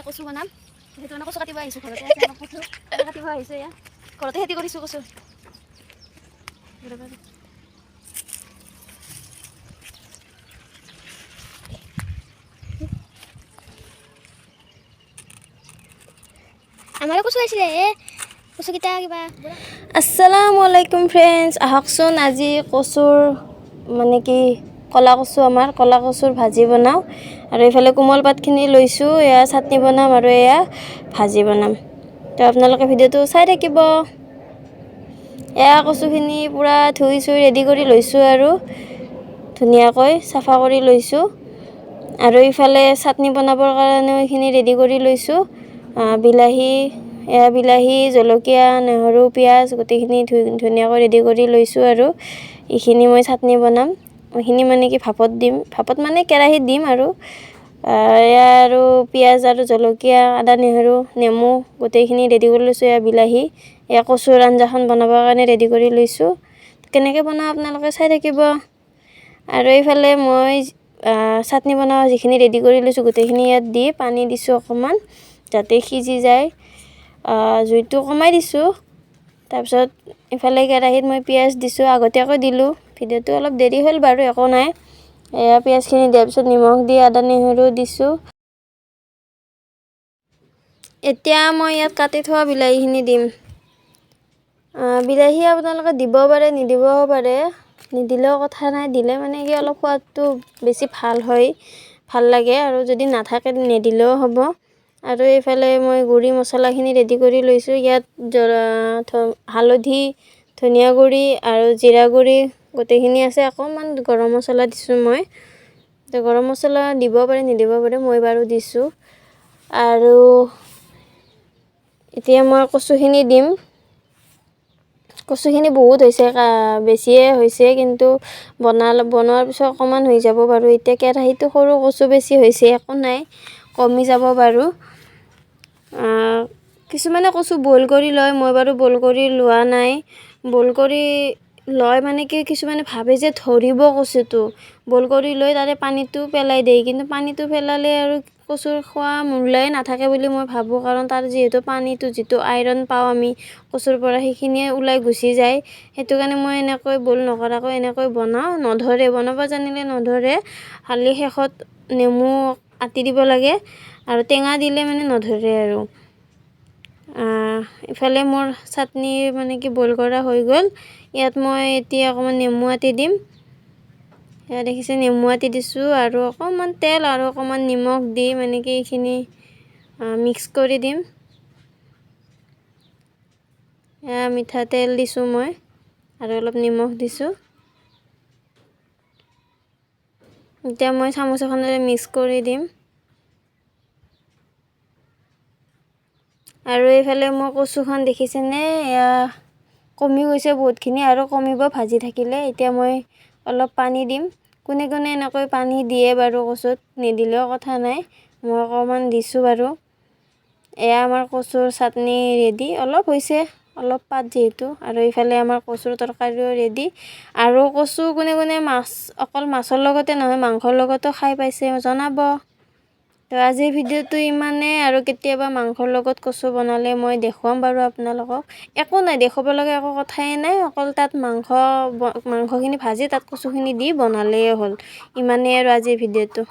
কচু বনাম। সেইটো কাৰণে কচু কাটিব আহিছোঁ। ঘৰতে আছে আমাৰ কচু, তাকে কাটিব আহিছোঁ। এয়া ঘৰতে খেতি কৰিছোঁ কচু। আমাৰো কচু আছিলে, কচুকেইটা কিবা। আসসালামু আলাইকুম ফ্ৰেণ্ডছ, আহকচোন আজি কচুৰ মানে কি ক'লা কচু, আমাৰ ক'লা কচুৰ ভাজি বনাওঁ। আৰু এইফালে কোমল পাতখিনি লৈছোঁ, এয়া চাটনি বনাম আৰু এয়া ভাজি বনাম। তো আপোনালোকে ভিডিঅ'টো চাই থাকিব। এয়া কচুখিনি পূৰা ধুই চুই ৰেডি কৰি লৈছোঁ আৰু ধুনীয়াকৈ চাফা কৰি লৈছোঁ। আৰু ইফালে চাটনি বনাবৰ কাৰণেও এইখিনি ৰেডি কৰি লৈছোঁ। বিলাহী, এয়া বিলাহী, জলকীয়া, নহৰু, পিঁয়াজ গোটেইখিনি ধুই ধুনীয়াকৈ ৰেডি কৰি লৈছোঁ। আৰু এইখিনি মই চাটনি বনাম। এইখিনি মানে কি ভাপত দিম, ভাপত মানে কেৰাহীত দিম। আৰু এয়া আৰু পিঁয়াজ আৰু জলকীয়া, আদা, নহৰু, নেমু গোটেইখিনি ৰেডি কৰি লৈছোঁ। এয়া বিলাহী, এয়া কচুৰ আঞ্জাখন বনাবৰ কাৰণে ৰেডি কৰি লৈছোঁ। কেনেকৈ বনাওঁ আপোনালোকে চাই থাকিব। আৰু এইফালে মই চাটনি বনোৱা যিখিনি ৰেডি কৰি লৈছোঁ গোটেইখিনি ইয়াত দি পানী দিছোঁ অকণমান, যাতে সিজি যায়। জুইটো কমাই দিছোঁ। তাৰপিছত ইফালে কেৰাহীত মই পিঁয়াজ দিছোঁ, আগতীয়াকৈ দিলোঁ। ভিডিঅ'টো অলপ দেৰি হ'ল বাৰু, একো নাই। এয়া পিঁয়াজখিনি দিয়াৰ পিছত নিমখ দি আদা নহৰু দিছোঁ। এতিয়া মই ইয়াত কাটি থোৱা বিলাহীখিনি দিম। বিলাহী আপোনালোকে দিব পাৰে, নিদিবও পাৰে, নিদিলেও কথা নাই। দিলে মানে কি অলপ সোৱাদটো বেছি ভাল হয়, ভাল লাগে। আৰু যদি নাথাকে নিদিলেও হ'ব। আৰু এইফালে মই গুড়ি মছলাখিনি ৰেডি কৰি লৈছোঁ। ইয়াত হালধি, ধনিয়া গুড়ি আৰু জিৰা গুড়ি গোটেইখিনি আছে। অকণমান গৰম মছলা দিছোঁ মই। তো গৰম মছলা দিব পাৰে, নিদিব পাৰে, মই বাৰু দিছোঁ। আৰু এতিয়া মই কচুখিনি দিম। কচুখিনি বহুত হৈছে, বেছিয়ে হৈছে, কিন্তু বনোৱাৰ পিছত অকণমান হৈ যাব বাৰু। এতিয়া কেৰাহীটো সৰু, কচু বেছি হৈছে, একো নাই, কমি যাব বাৰু। কিছুমানে কচু বইল কৰি লয়, মই বাৰু বইল কৰি লোৱা নাই। বইল কৰি লয় মানে কি, কিছুমানে ভাবে যে ধৰিব কচুটো, বইল কৰি লৈ তাৰে পানীটো পেলাই দিয়ে। কিন্তু পানীটো পেলালে আৰু কচুৰ খোৱা মূল্যই নাথাকে বুলি মই ভাবোঁ। কাৰণ তাৰ যিহেতু পানীটো, যিটো আইৰণ পাওঁ আমি কচুৰ পৰা, সেইখিনিয়ে ওলাই গুচি যায়। সেইটো কাৰণে মই এনেকৈ বইল নকৰাকৈ এনেকৈ বনাওঁ। নধৰে, বনাব জানিলে নধৰে। খালি শেষত নেমু আটি দিব লাগে আৰু টেঙা দিলে মানে নধৰে। আৰু ইফালে মোৰ চাটনি মানে কি বইল কৰা হৈ গ'ল। ইয়াত মই এতিয়া অকণমান নেমু আটি দিম। এয়া দেখিছে, নেমু আটি দিছোঁ আৰু অকণমান তেল আৰু অকণমান নিমখ দি মানে কি এইখিনি মিক্স কৰি দিম। এয়া মিঠাতেল দিছোঁ মই আৰু অলপ নিমখ দিছোঁ। এতিয়া মই চামুচ এখনেৰে মিক্স কৰি দিম। আৰু এইফালে মোৰ কচুখন দেখিছেনে, এয়া কমি গৈছে বহুতখিনি আৰু কমিব ভাজি থাকিলে। এতিয়া মই অলপ পানী দিম। কোনে কোনে এনেকৈ পানী দিয়ে বাৰু কচুত, নিদিলেও কথা নাই, মই অকণমান দিছোঁ বাৰু। এয়া আমাৰ কচুৰ চাটনি ৰেডি, অলপ হৈছে, অলপ পাত যিহেতু। আৰু এইফালে আমাৰ কচুৰ তৰকাৰীও ৰেডি। আৰু কচু কোনে কোনে মাছ, অকল মাছৰ লগতে নহয় মাংসৰ লগতো খাই পাইছে জনাব। তো আজিৰ ভিডিঅ'টো ইমানেই। আৰু কেতিয়াবা মাংসৰ লগত কচু বনালে মই দেখুৱাম বাৰু আপোনালোকক। একো নাই, দেখুৱাব লগা একো কথাই নাই, অকল তাত মাংসখিনি ভাজি তাত কচুখিনি দি বনালেই হ'ল। ইমানেই আৰু আজিৰ ভিডিঅ'টো।